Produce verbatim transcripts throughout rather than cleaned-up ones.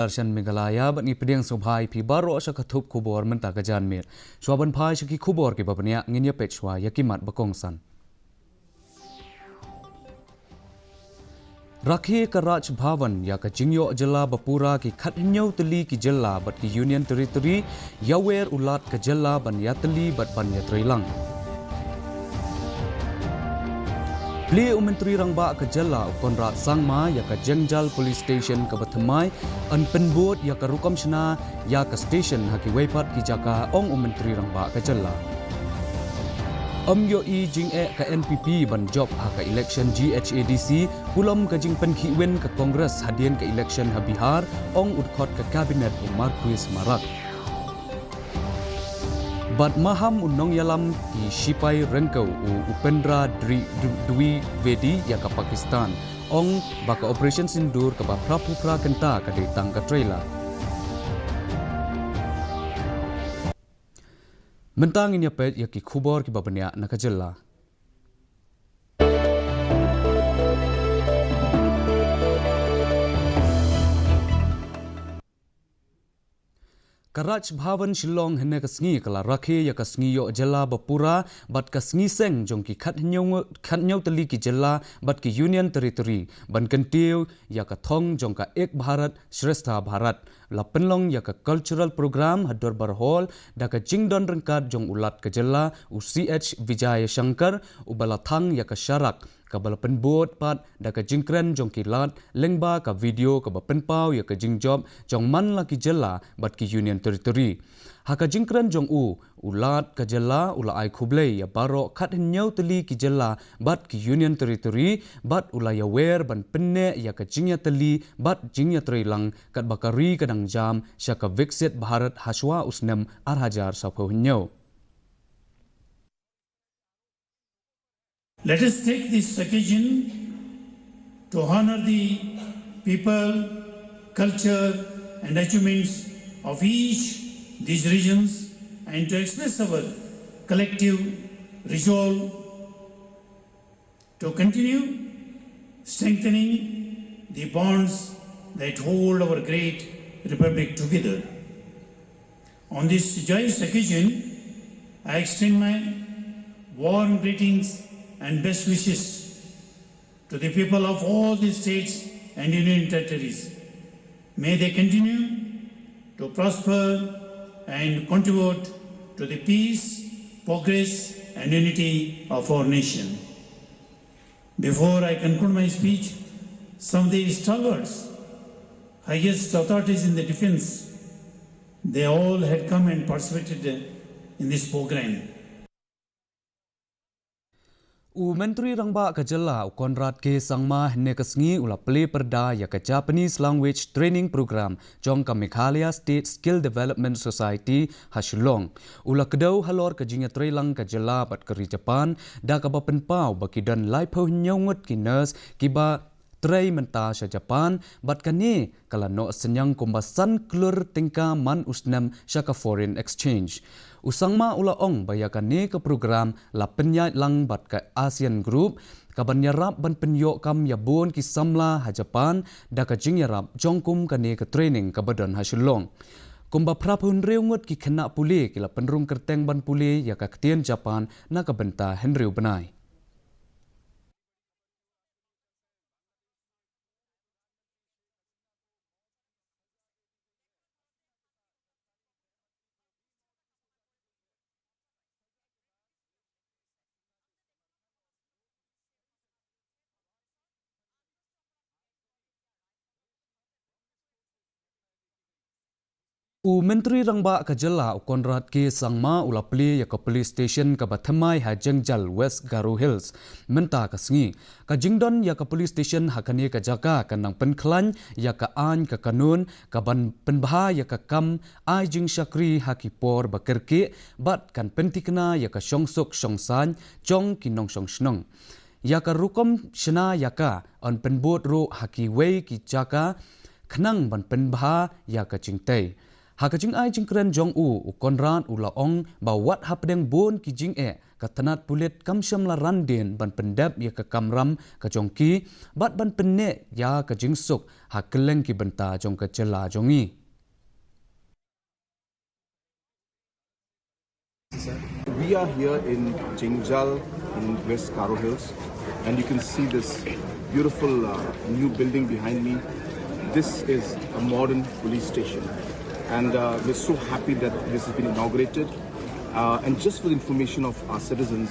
Darshan Meghalaya bad ngi pdiang sngewbha ïa phi baroh sha ka thup khubor mynta ka janmiet. Shuwa ban phai sha ki khubor kiba bniah, ngin ïa peit shuwa ïa ki mat ba kongsan. Rakhe ka Raj Bhavan ïa ka jingïoh jylla ba pura ki khathynñiew tylli ki jylla bad ki Union Territory, ïawer u Lat ka jylla ban ïatylli bad ban ïatreilang. Plie u Myntri Rangbah ka jylla u Conrad Sangma ïa ka Jengjal Police Station kaba thymmai, yn pynbud ïa ka rukom shna ïa ka station ha kiwei pat ki jaka, ong u Myntri Rangbah ka jylla. Ym ïohi jingeh ka N P P ban jop ha ka election G H A D C, pulom ka jingpynkhih win ka Congress hadien ka election ha Bihar, ong u dkhot ka Cabinet u Marcuise Marak. Bad maham u nongïalam ki shipai ryngkew u Upendra Dri-, Du-, Dwivedi ïa ka Pakistan, ong ba ka Operation Sindoor kaba phra phew phra kynta ka dei tang ka trailer. Mynta ngin ïa peit ïa ki khubor kiba bniah na ka jylla. Ka Raj Bhavan Shillong hynne ka sngi ka la rakhe ïa ka sngi ïoh jylla ba pura bad ka sngi seng jong ki khathynñiew, khathynñiew tylli ki jylla bad ki Union Territory, ban kyntiew ïa ka thong jong ka Ek Bharat Shreshtha Bharat. La pynlong ïa ka cultural program ha Dorbar Hall da ka jingdon ryngkat jong u Lat ka jylla u C H Vijayashankar, uba la thang ïa ka sharak kaba la pynbud pat da ka jingkren jong ki Lat lyngba ka video kaba pynpaw ïa ka jingjop jong man la ki jylla bad ki Union Territory. Ha ka jingkren jong u, u Lat ka jylla u la ai khublei ïa baroh khathynñiew tylli ki jylla bad ki Union Territory, bad u la ïawer ban pynneh ïa ka jingïatylli bad jingïatreilang katba ka ri ka dang jam sha ka Viksit Bharat hashwa u snem ar hajar sawphew hynñiew. Let us take this occasion to honor the people, culture, and achievements of each these regions, and to express our collective resolve to continue strengthening the bonds that hold our great republic together. On this joyous occasion, I extend my warm greetings and best wishes to the people of all the states and union territories. May they continue to prosper and contribute to the peace, progress, and unity of our nation. Before I conclude my speech, some of the stalwarts, highest authorities in the defense, they all had come and participated in this program. U Myntri Rangbah ka jylla u Conrad K Sangma hynne ka sngi u la plie pyrda ïa ka Japanese Language Training Program jong ka Meghalaya State Skill Development Society ha Shillong. U la kdew halor ka jingïatreilang ka jylla bad ka ri Japan, da kaba pynpaw ba ki don laiphew hynñiew ngut ki nurse kiba trei mynta sha Japan, bad kane ka la noh synñiang kumba san klur tyngka man u snem sha ka foreign exchange. U Sangma u la ong ba ïa kane ka program la pynïaid lang bad ka ASEAN Group, kaban ïarap ban pynïoh kam ïa bun ki samla ha Japan da ka jingïarap jong kum kane ka training kaba don ha Shillong. Kumba phra phew hynriew ngut ki khynnah pule ki la pynrung kyrteng ban pule ïa ka ktien Japan na ka bynta hynriew bnai. U Myntri Rangbah ka jylla u Conrad K Sangma u la plie ïa ka police station kaba thymmai ha Jengjal, West Garo Hills mynta ka sngi. Ka jingdon ïa ka police station ha kane ka jaka kan nang pynkhlaiñ ïa ka aiñ ka kanun kaban pynbha ïa ka kam ai jingshakri ha ki por ba kyrkieh, bad kan pynthikna ïa ka shongsuk shongsaiñ jong ki nongshong shnong. Ïa ka rukom shna ïa ka yn pynbud ruh ha kiwei ki jaka khnang ban pynbha ïa ka jingtei. Ha ka jingai jingkren jong u, u Conrad u la ong ba wat hapdeng bun ki jingeh ka tnat pulit kam shym la ran dien ban pyndep ïa ka kamram ka jong ki, bad ban pynneh ïa ka jingsuk ha kylleng ki bynta jong ka jylla jong ngi. We are here in Jengjal in West Garo Hills, and you can see this beautiful uh, new building behind me. This is a modern police station, and uh, we're so happy that this has been inaugurated. Uh, and just for the information of our citizens,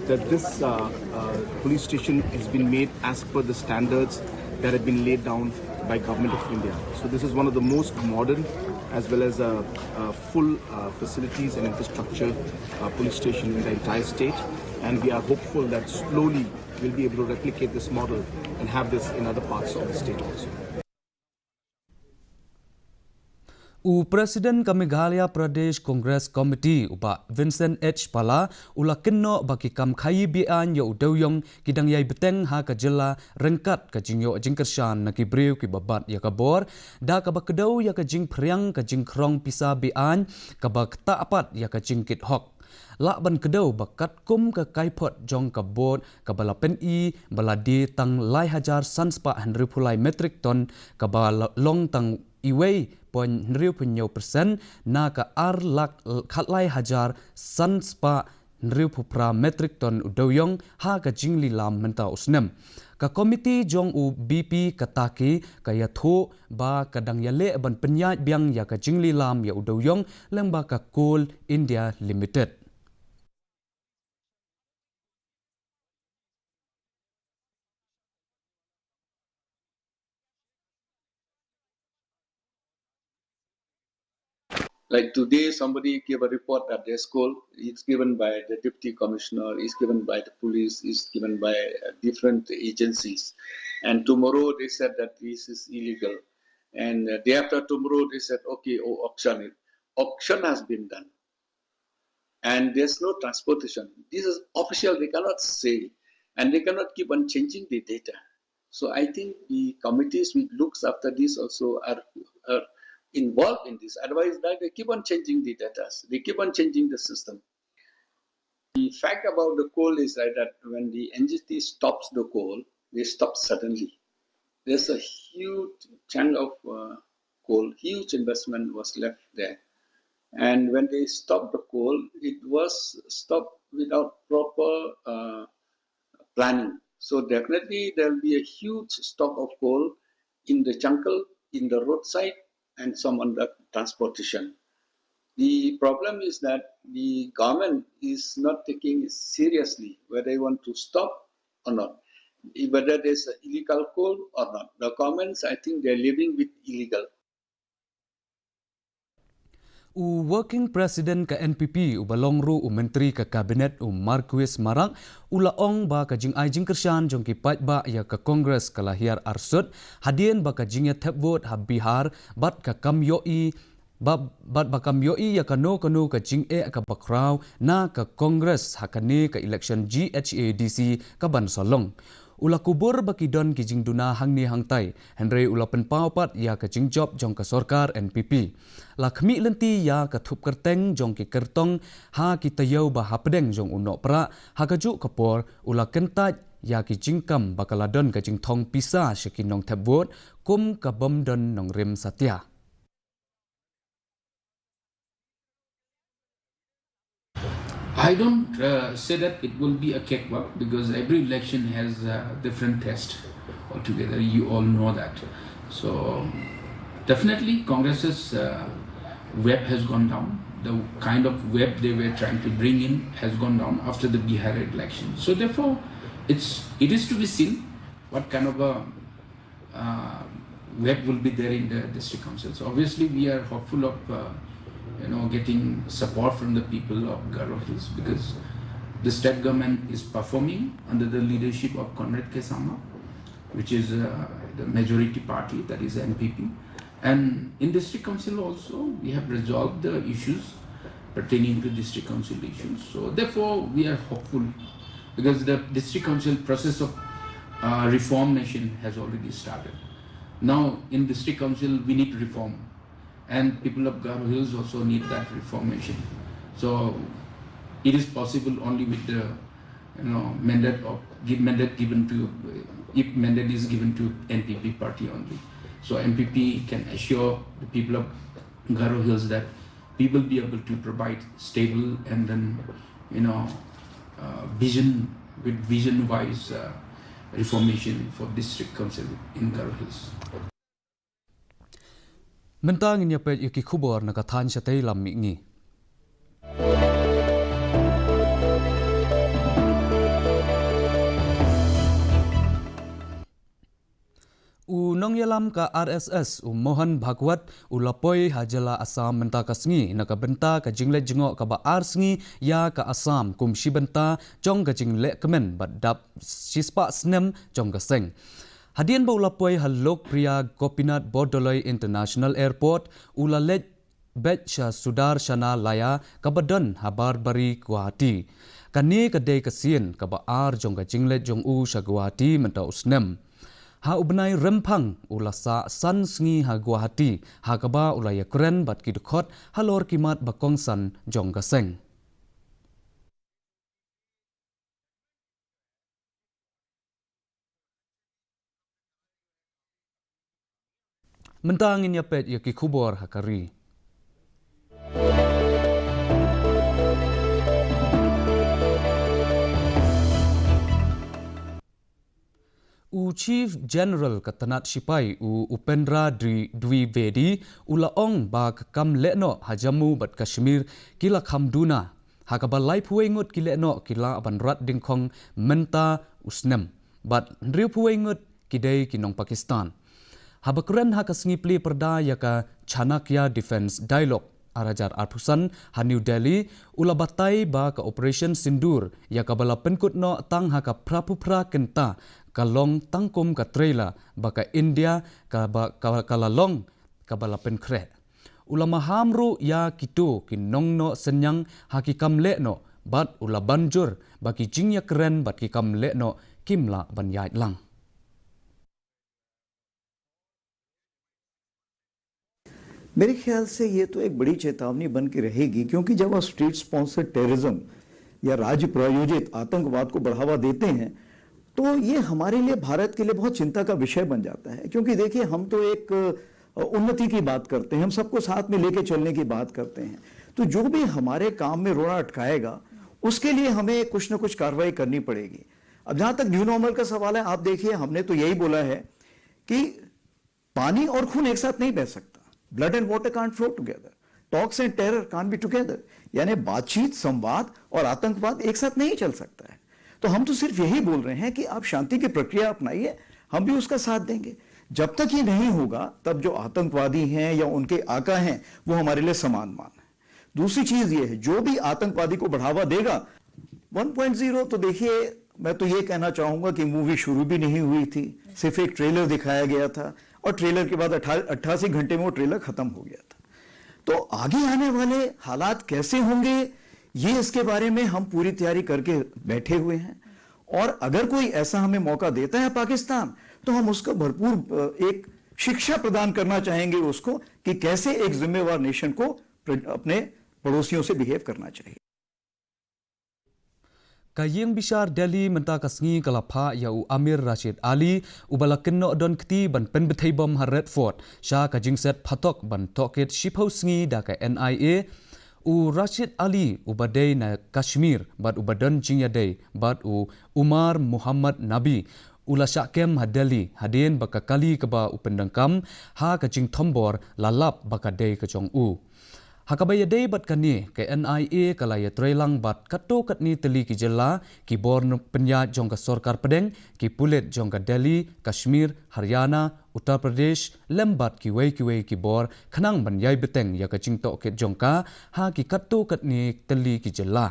that this uh, uh, police station has been made as per the standards that have been laid down by Government of India. So this is one of the most modern as well as a, a full uh, facilities and infrastructure uh, police station in the entire state, and we are hopeful that slowly we'll be able to replicate this model and have this in other parts of the state also. U President ka Meghalaya Pradesh Congress Committee, u Bah Vincent H Pala, u la kynnoh ba ki kam khaïi be-aiñ ïa u dewïong ki dang ïai bteng ha ka jylla ryngkat ka jingïoh jingkyrshan na ki briew kiba bat ïa ka bor, da kaba kdew ïa ka jingphriang ka jingkhrong pisa be-aiñ kaba ktah pat ïa ka jingkit hok. Lah ban kdew ba katkum ka kaiphod jong ka bor kaba la pyni ba la die tang lai hajar san spah hynriewphew lai metric ton, kaba la long tang iwei point hynriewphew hynñiew percent na ka ar lak khatlai hajar san spah hynriewphew phra metric ton u dewïong ha ka jinglilam mynta u snem. Ka komiti jong u B P Kataki ka ïathuh ba ka dang ïaleh ban pynïaid biang ïa ka jinglilam ïa u dewïong lyngba ka Coal India Limited. Like today, somebody gave a report that there's coal. It's given by the deputy commissioner, it's given by the police, it's given by uh, different agencies. And tomorrow they said that this is illegal. And uh, day after tomorrow they said, okay, oh, auction it. Auction has been done. And there's no transportation. This is official, they cannot say, and they cannot keep on changing the data. So I think the committees which looks after this also are, are involved in this. Otherwise, they keep on changing the data. They keep on changing the system. The fact about the coal is like that when the N G T stops the coal, they stop suddenly. There's a huge chunk of uh, coal, huge investment was left there. And when they stopped the coal, it was stopped without proper uh, planning. So definitely there'll be a huge stock of coal in the jungle, in the roadside, and some on the transportation. The problem is that the government is not taking it seriously whether they want to stop or not, whether there's illegal coal or not. The governments, I think, they're living with illegal. U Working President ka N P P, uba long ruh u Myntri ka Kabinet, u Marcuise Marak, u la ong ba ka jingai jingkyrshan jong ki paidbah ïa ka Congress ka la hiar arsut hadien ba ka jingïathep vote ha Bihar bad ka kam ïohi, ba, bad ba kam ïohi ïa kano kano ka jingeh kaba khraw na ka Congress ha kane ka election G H A D C kaban sa long. U la kubur ba ki don ki jingduna hangne hangtai, hynrei u la pynpaw pat ïa ka jingjop jong ka sorkar N P P. La khmih lynti ïa ka thup kyrteng jong ki kyrtong ha ki taïew ba hapdeng jong u Nohprah, ha kajuh ka por u la kyntait ïa ki jingkam ba ka la don ka jingthong pisa sha ki nongthep vote kum ka bym don nongrim satia. I don't uh, say that it will be a cakewalk because every election has a different test altogether. You all know that. So definitely, Congress's uh, web has gone down. The kind of web they were trying to bring in has gone down after the Bihar election. So therefore, it's it is to be seen what kind of a uh, web will be there in the district councils. Obviously, we are hopeful of uh, you know getting support from the people of Garo Hills because the state government is performing under the leadership of Conrad K Sangma, which is uh, the majority party, that is N P P. And in district council also, we have resolved the issues pertaining to district council issues. So therefore, we are hopeful because the district council process of uh, reformation has already started. Now, in district council, we need reform, and people of Garo Hills also need that reformation. So, It is possible only with the, you know, mandate of give mandate given to, if mandate is given to N P P party only. So N P P can assure the people of Garo Hills that we will be able to provide stable and then, you know, uh, vision with vision wise uh, reformation for district council in Garo Hills. Mynta ngin ïa peit ïa ki khubor na ka thaiñ shatei lam mihngi. U nongïalam ka R S S u Mohan Bhagwat u la poi ha jylla Assam mynta ka sngi na ka bynta ka jingleit jngoh kaba ar sngi ïa ka Assam kum shi bynta jong ka jinglehkmen bad dap shispah snem jong ka seng. Hadien ba u la poi ha Lokpriya Gopinath Bordoloi International Airport, u la leit beit sha Sudarshana Laya kaba don ha Barbary, Guwahati. Kane ka dei ka sien kaba ar jong ka jingleit jong u sha Guwahati mynta u snem. Ha u bnai Rymphang u la sah san sngi ha Guwahati, ha kaba u la ïakren bad ki dkhot halor ki mat ba kongsan jong ka seng. Mynta ngin ïa peit ïa ki khubor ha ka ri. U Chief General ka tnat shipai u Upendra Dwi- Dwivedi u la ong ba ka kam lehnoh ha Jammu bad Kashmir ki la kham duna, ha kaba laiphew wei ngut ki lehnoh ki lah ban rat dyngkhong mynta u snem bad hynriewphew wei ngut ki dei ki nong Pakistan. Haba kren ha ka sngi plie pyrda ïa ka Chanakya Defence Dialogue ar hajar arphew san ha New Delhi, u la batai ba ka Operation Sindoor ïa kaba la pynkut noh tang ha ka phraphew phra kynta ka long tang kum ka trailer ba ka India kaba ka, ka la long kaba la pynkhreh. U la maham ruh ïa kito ki nongnoh synñiang ha ki kam lehnoh bad u la ban jur ba ki jingïakren bad ki kam lehnoh kim lah ban ïaid lang. मेरे ख्याल से ये तो एक बड़ी चेतावनी बन के रहेगी, क्योंकि जब आप स्टेट स्पॉन्सर्ड टेररिज्म या राज्य प्रायोजित आतंकवाद को बढ़ावा देते हैं, तो ये हमारे लिए, भारत के लिए बहुत चिंता का विषय बन जाता है। क्योंकि देखिए, हम तो एक, अ, उन्नति की बात करते हैं, हम सबको साथ में लेके चलने की बात करते हैं। तो जो भी हमारे काम में रोड़ा अटकाएगा, उसके लिए हमें कुछ ना कुछ कार्रवाई करनी पड़ेगी। अब जहाँ तक न्यू नॉर्मल का सवाल है, आप देखिए, हमने तो यही बोला है कि पानी और खून एक साथ नहीं बह सकता। Blood and water can't flow together. Talks and terror can't be together. यानी बातचीत, संवाद और आतंकवाद एक साथ नहीं चल सकता है। तो हम तो सिर्फ यही बोल रहे हैं कि आप शांति की प्रक्रिया अपनाइए, हम भी उसका साथ देंगे। जब तक ये नहीं होगा, तब जो आतंकवादी हैं या उनके आका हैं, वो हमारे लिए समान मान है। दूसरी चीज ये है, जो भी आतंकवादी को बढ़ावा देगा, वन पॉइंट ज़ीरो, तो देखिए, मैं तो ये कहना चाहूंगा कि मूवी शुरू भी नहीं हुई थी, सिर्फ एक ट्रेलर दिखाया गया था और ट्रेलर के बाद अट्ठासी घंटे में वो ट्रेलर खत्म हो गया था। तो आगे आने वाले हालात कैसे होंगे, ये इसके बारे में हम पूरी तैयारी करके बैठे हुए हैं। और अगर कोई ऐसा हमें मौका देता है पाकिस्तान, तो हम उसको भरपूर, अ, एक शिक्षा प्रदान करना चाहेंगे उसको कि कैसे एक जिम्मेवार नेशन को प्र- अपने पड़ोसियों से बिहेव करना चाहिए। Ka ïing bishar Delhi mynta ka sngi ka la phah ïa u Amir Rashid Ali, uba la kynnoh don kti ban pynbthei bom ha Red Fort sha ka jingset phatok ban tohkit shiphew sngi da ka N I A. U Rashid Ali, uba dei na Kashmir bad uba don jingïadei bad u Umar Muhammad Nabi, u la shah kem ha Delhi hadien ba ka kali kaba u pyndonkam ha ka jingthombor la lap ba ka dei ka jong u. Ha kaba ïadei bad kane, ka N I A ka la ïatreilang bad katto katne tylli ki jylla, ki bor pynïaid jong ka sorkar pdeng, ki pulit jong ka Delhi, Kashmir, Haryana, Uttar Pradesh lem bad kiwei kiwei ki bor khnang ban ïai bteng ïa ka jingtohkit jong ka ha ki katto katne tylli ki jylla.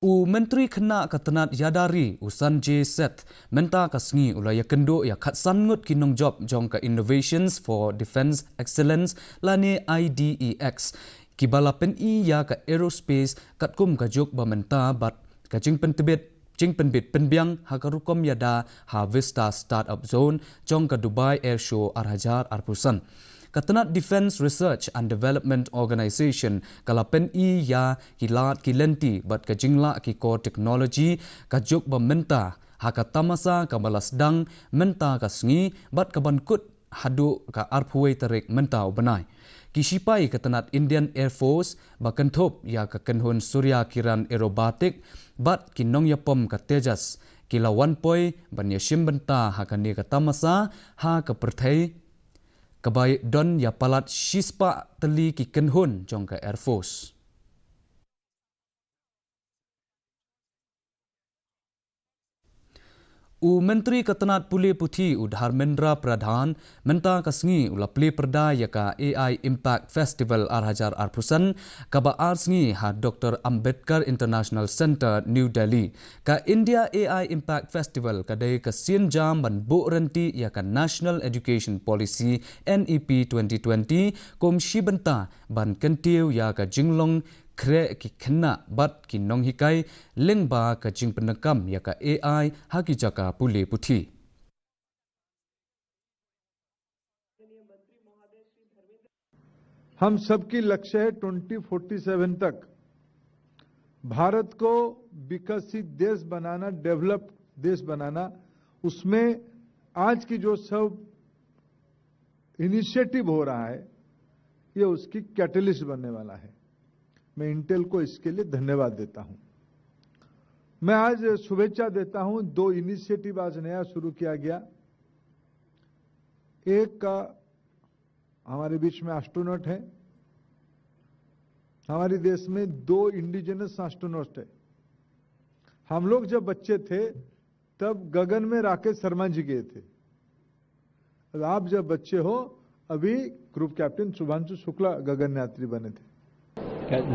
U Myntri Khynnah ka tnat ïada ri u Sanjay Seth mynta ka sngi u la ïakynduh ïa khatsan ngut ki nongjop jong ka Innovations for Defence Excellence lane I D E X. kiba la pyni ïa ka aerospace katkum ka juk ba mynta bad ka jingpyntbit, jingpynbit pynbiang ha ka rukom ïada ha Vista Startup Zone jong ka Dubai Air Show ar hajar arphew san. Ka tnat Defence Research and Development Organisation ka la pyni ïa ki lad ki lynti bad ka jinglah ki core technology ka juk ba mynta ha ka tamasa kaba la sdang mynta ka sngi bad kaban kut haduh ka arphew wei tarik mynta u bnai. Ki shipai ka tnat Indian Air Force ba kynthup ïa ka kynhun Surya Kiran Aerobatic bad ki nongïapom ka Tejas ki la wan poi ban ïashim bynta ha kane ka tamasa ha ka pyrthei kaba don ïapalat shispah tylli ki kynhun jong ka Air Force. U Myntri ka tnat pule puthi u Dharmendra Pradhan mynta ka sngi u la plie pyrda ïa ka A I Impact Festival ar hajar arphew san kaba ar sngi ha Doctor Ambedkar International Centre, New Delhi. Ka India A I Impact Festival ka dei ka sienjam ban buh rynti ïa ka National Education Policy, N E P twenty twenty, kum shi bynta ban kyntiew ïa ka jinglong khreh ki khynnah bad ki nonghikai lyngba ka jingpyndonkam ïa ka A I ha ki jaka pule puthi. हम सबकी लक्ष्य है ट्वेंटी फोर्टी सेवन तक भारत को विकसित देश बनाना, डेवलप्ड देश बनाना। उसमें आज की जो सब इनिशिएटिव हो रहा है, ये उसकी कैटलिस्ट बनने वाला है। मैं इंटेल को इसके लिए धन्यवाद देता हूं। मैं आज शुभेच्छा देता हूं, दो इनिशिएटिव आज नया शुरू किया गया। एक का हमारे बीच में एस्ट्रोनॉट है, हमारे देश में दो इंडिजिनस एस्ट्रोनॉट है। हम लोग जब बच्चे थे तब गगन में राकेश शर्मा जी गए थे। और आप जब बच्चे हो, अभी ग्रुप कैप्टन शुभांशु शुक्ला गगन यात्री बने थे।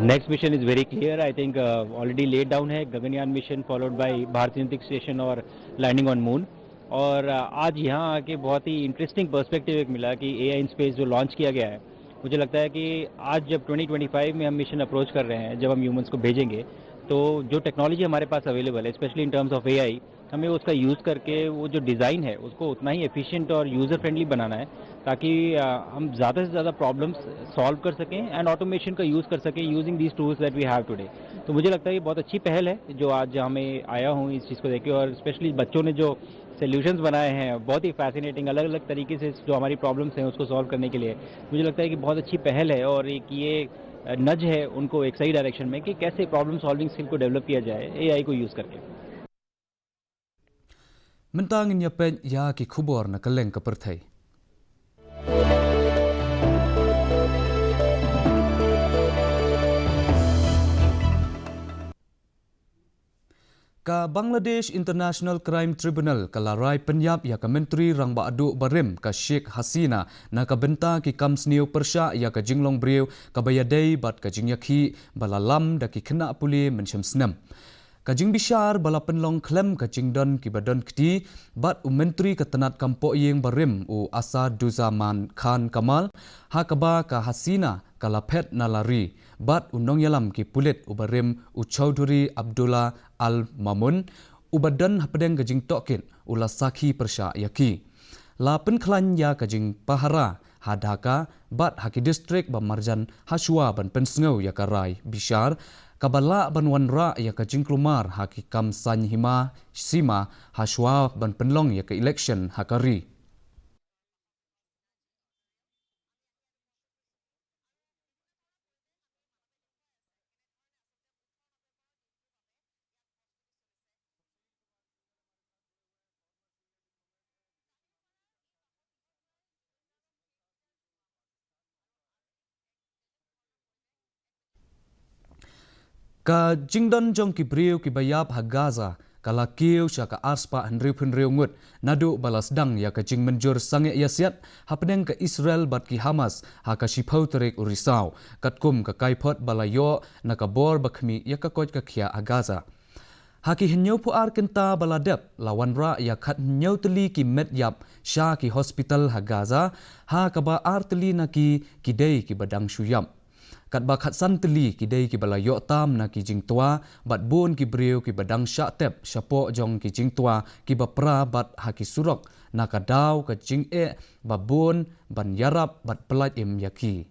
Next mission is very clear. I think uh, already laid down है Gaganyaan mission, followed by Bharat Synthetic Station और लैंडिंग ऑन मून। और uh, आज यहाँ आके बहुत ही इंटरेस्टिंग पर्सपेक्टिव एक मिला कि एआई इन स्पेस जो लॉन्च किया गया है, मुझे लगता है कि आज जब ट्वेंटी ट्वेंटी फ़ाइव में हम मिशन अप्रोच कर रहे हैं, जब हम ह्यूमंस को भेजेंगे, तो जो टेक्नोलॉजी हमारे पास अवेलेबल है, स्पेशली इन टर्म्स ऑफ एआई, हमें उसका यूज़ करके वो जो डिज़ाइन है उसको उतना ही एफिशिएंट और यूज़र फ्रेंडली बनाना है, ताकि अ, हम ज़्यादा से ज़्यादा प्रॉब्लम्स सॉल्व कर सकें एंड ऑटोमेशन का यूज़ कर सकें using these tools that we have today। तो मुझे लगता है ये बहुत अच्छी पहल है जो आज हमें आया हूँ इस चीज़ को देख के, और स्पेशली बच्चों ने जो सॉल्यूशंस बनाए हैं बहुत ही फैसिनेटिंग, अलग अलग तरीके से जो हमारी प्रॉब्लम्स हैं उसको सॉल्व करने के लिए। मुझे लगता है कि बहुत अच्छी पहल है और एक ये नज है उनको एक सही डायरेक्शन में कि कैसे प्रॉब्लम सॉल्विंग स्किल को डेवलप किया जाए एआई को यूज़ करके। Mynta ngin ïa peit ïa ki khubor na kylleng ka pyrthei. Ka Bangladesh International Crime Tribunal ka la rai pynïap ïa ka Myntri Rangbah Duh barim ka Sheikh Hasina na ka bynta ki kam sniew pyrshah ïa ka jinglong briew kaba ïadei bad ka jingïakhih ba la lam da ki khynnah pule mynshem snem. Ka jingbishar ba la pynlong khlem ka jingdon kiba don kti bad u Myntri ka tnat kam pohïing barim u Asaduzzaman Khan Kamal, ha kaba ka Hasina ka la phet na la ri bad u nongïalam ki pulit u barim u Chaudhuri Abdullah Al Mamun, uba don hapdeng ka jingtohkit, u la sakhi pyrshah ïa ki. La pynkhlaiñ ïa ka jingpahara ha Dhaka bad ha ki distrik ba marjan ha shuwa ban pynsngew ïa ka rai bishar kaba lah ban wanrah ïa ka jingkulmar ha ki kam saiñ hima sima ha shuwa ban pynlong ïa ka election ha ka ri. Ka jingdon jong ki briew kiba ïap ha Gaza ka la kiew sha ka arspah hynriewphew hynriew ngut naduh ba la sdang ïa ka jingmynjur sangeh ïasiat hapdeng ka Israel bad ki Hamas ha ka shiphew tarik u Risaw, katkum ka kaiphod ba la ïoh na ka bor ba khmih ïa ka koit ka khiah ha Gaza. Ha ki hynñiewphew ar kynta ba la dep, la wanrah ïa khathynñiew tylli ki met ïap sha ki hospital ha Gaza, ha kaba ar tylli na ki ki dei kiba dang shu ïap. Katba khatsan tylli ki dei kiba la ïoh tam na ki jingtwa, bad bun ki briew kiba dang shah tep shapoh jong ki jingtwa kiba pra bad ha ki surok, na ka daw ka jingeh ba bun ban ïarap bad pyllait im ïa ki.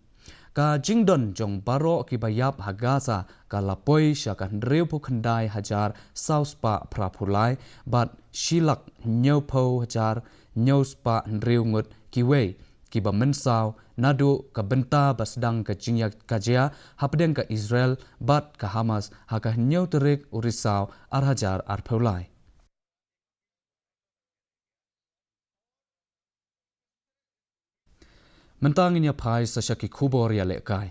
Ka jingdon jong baroh kiba ïap ha Gaza ka la poi sha ka hynriewphew khyndai hajar saw spah phraphew lai, bad shi lak hynñiewphew hajar hynñiew spah hynriew ngut kiwei kiba mynsaw, naduh ka bynta ba sdang ka jingïakajia hapdeng ka Israel bad ka Hamas ha ka hynñiew tarik u Risaw ar hajar arphew lai. Mynta ngin ïa phai sa sha ki khubor ïalehkai.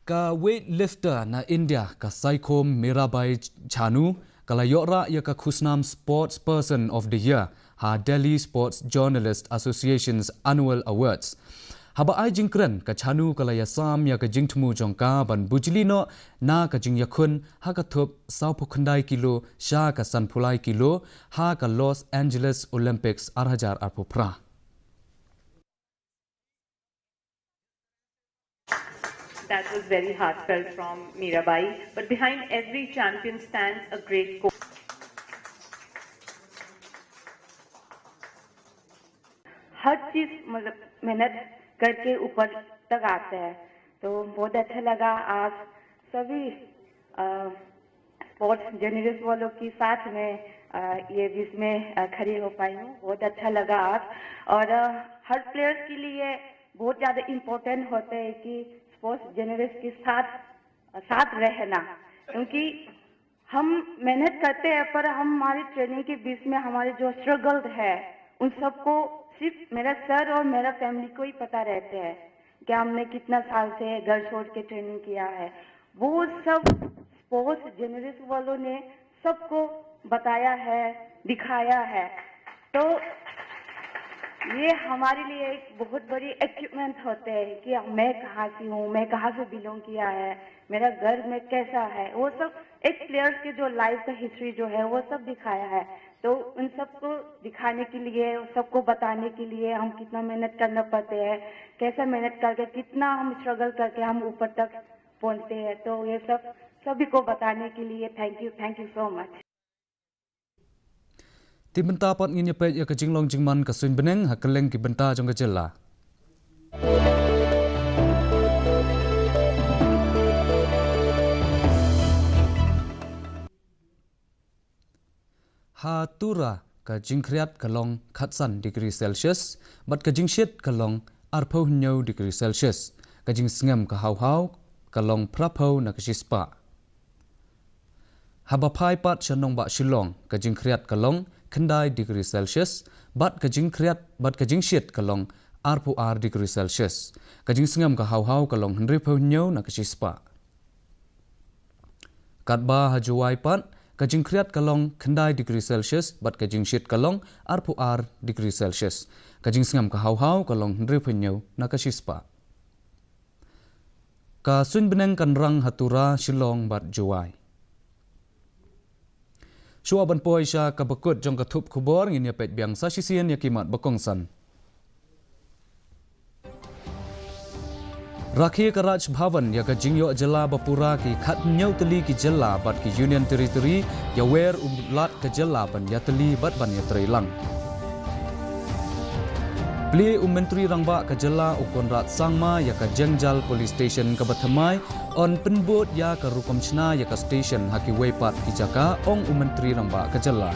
Ka weightlifter na India, ka Saikhom Mirabai Chanu, ka la ïoh rah ïa ka khusnam Sports Person of the Year ha Delhi Sports Journalist Association's Annual Awards. Haba ai jingkren, ka Chanu ka la ïasam ïa ka jingthmu jong ka ban bujli noh na ka jingïakhun ha ka thup sawphew khyndai kilo sha ka sanphew lai kilo ha ka Los Angeles Olympics ar hajar arphew phra. That was very heartfelt from Mirabai. But behind every champion stands a great coach. हर चीज, मतलब, मेहनत करके ऊपर तक आता है। तो बहुत अच्छा लगा आज सभी, अ, स्पोर्ट्स जर्नलिस्ट वालों के साथ में, अ, ये बीच में, अ, खड़ी हो पाई हूँ। बहुत अच्छा लगा आज। और, अ, हर प्लेयर्स के लिए बहुत ज़्यादा इम्पोर्टेंट होता है कि स्पोर्ट्स जर्नलिस्ट के साथ, अ, साथ रहना, क्योंकि हम मेहनत करते हैं, पर हम, हमारी ट्रेनिंग के बीच में हमारे जो स्ट्रगल है, उन सबको सिर्फ मेरा सर और मेरा फैमिली को ही पता रहते हैं कि हमने कितना साल से घर छोड़ के ट्रेनिंग किया है। वो सब स्पोर्ट्स जर्नलिस्ट वालों ने सबको बताया है, दिखाया है। तो ये हमारे लिए एक बहुत बड़ी अचीवमेंट होता है कि मैं कहाँ से हूँ, मैं कहाँ से बिलोंग किया है, मेरा घर में कैसा है, वो सब एक प्लेयर्स के जो लाइफ का हिस्ट्री जो है, वो सब दिखाया है। तो उन सबको दिखाने के लिए, सबको बताने के लिए हम कितना मेहनत करना पड़ते हैं, कैसा मेहनत करके, कितना हम स्ट्रगल करके हम ऊपर तक पहुँचते हैं। तो ये सब सभी को बताने के लिए thank you, thank you so much. Te mynta pat ngin ïa peit ïa ka jinglong jingman ka suiñ bneng ha kylleng ki bynta jong ka jylla. Ha Tura ka jingkhriat ka long khatsan degree Celsius, bad ka jingshit ka long arphew hynñiew degree Celsius. Ka jingsngem ka haw haw ka long phraphew na ka shispah. Haba phai pat sha nongbah Shillong, ka jingkhriat ka long khyndai degree Celsius, bad ka jingkhriat, bad ka jingshit ka long arphew ar degree Celsius. Ka jingsngem ka haw haw ka long hynriewphew hynñiew na ka shispah. Katba ha Jowai pat, ka jingkhriat ka long khyndai degree Celsius, bad ka jingshit ka long arphew ar degree Celsius. Ka jingsngem ka haw haw ka long hynriewphew hynñiew na ka shispah. Ka suiñ bneng kan rang ha Tura, Shillong bad Jowai. Shuwa ban poi sha kaba kut jong ka thup khubor, ngin ïa peit biang sa shisien ïa ki mat ba kongsan. Rakhe ka Raj Bhavan ïa ka jingïoh jylla ba pura ki khathynñiew tylli ki jylla bad ki Union Territory, ïa wer u Lat ka jylla ban ïatylli bad ban ïatreilang. Plie u Myntri Rangbah ka jylla u Conrad Sangma ïa ka Jengjal Police Station kaba thymmai, yn pynbud ïa ka rukom shna ïa ka station ha kiwei pat ki jaka, ong u Myntri Rangbah ka jylla.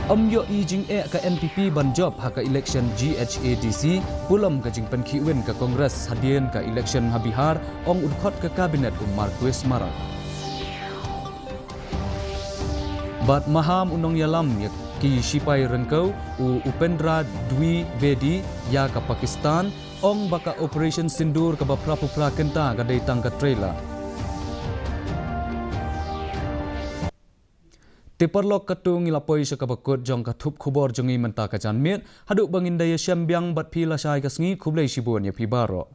Ym ïohi jingeh ka N P P ban jop ha ka election G H A D C, pulom ka jingpynkhih win ka Congress hadien ka election ha Bihar, ong u dkhot ka cabinet u Marcuise Marak. Bad maham u nongïalam ïa ki shipai ryngkew u Upendra Dwivedi ïa ka Pakistan, ong ba ka Operation Sindoor kaba phra phew phra kynta ka dei tang ka trailer. Te paralok, katto ngi la poi sha kaba kut jong ka thup khubor jong ngi mynta ka janmiet, haduh ba ngin da ïashem biang bad phi lashai ka sngi, khublei shibun ïa phi baroh.